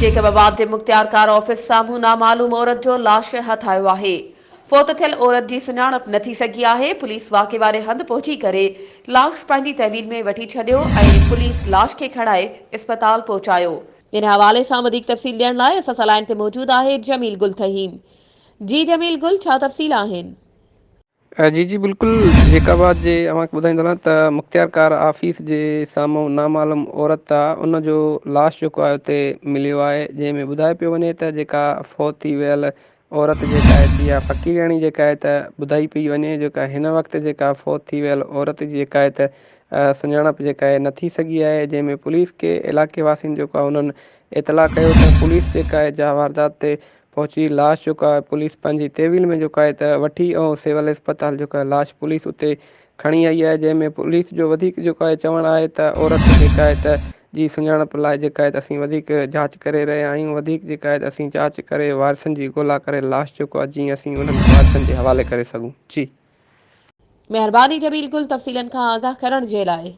Jacob آباد جي مختيارڪار office سامهون نامعلوم عورت جو لاش هٿ آيو آهي. فوت ٿيل عورت جي سڃاڻپ نه ٿي سگهي آهي، پوليس واقعي واري هنڌ پهچي ڪري لاش پنهنجي تحويل ۾ وٺي ڇڏيو ۽ پوليس لاش کي کڻائي اسپتال پهچايو. ان حوالي سان وڌيڪ تفصيل ڏيڻ لاء اسان سان لائين تي موجود آهي جميل گل ٿهيم. جي جميل گل ڇا تفصيل آهن؟ جي جي بلڪل جيڪب آباد جي اوهان کي ٻڌائيندو هلان ته مختيارڪار آفيس جي سامهون نامعلوم عورت آ ان جو لاش جيڪو آهي اتي مليو آهي جنهن ۾ ٻڌايو پيو وڃي ته جيڪا فوت ٿي ويل عورت جيڪا آهي اها فقيرياڻي جيڪا آهي ته ٻڌائي پئي وڃي جيڪا هن وقت جيڪا فوت ٿي ويل عورت جي جيڪا آهي ته سڃاڻپ جيڪا آهي نه ٿي سگهي آهي جنهن ۾ پوليس کي علائقي واسين جيڪو آهي انهن اطلاع ڪيو ته پوليس جيڪا آهي جا واردات تي پهچي لاش جيڪو آهي پوليس پنهنجي تحويل ۾ جيڪو آهي ته وٺي ۽ سول اسپتال جيڪو آهي لاش پوليس اتي کڻي آئي آهي جنهن ۾ پوليس جو وڌيڪ جيڪو آهي چوڻ آهي ته عورت جيڪا آهي ته جي سڃاڻپ لاء جيڪا آهي ته اسين وڌيڪ جاچ ڪري رهيا آهيون وڌيڪ جيڪا آهي ته اسين جاچ ڪري وارثن جي ڳولا ڪري لاش جيڪو آهي جيئن اسين انهن وارثن جي حوالي ڪري سگهون جي. مهرباني جميل گل تفصيلن کان آگاهه ڪرڻ جي لاء.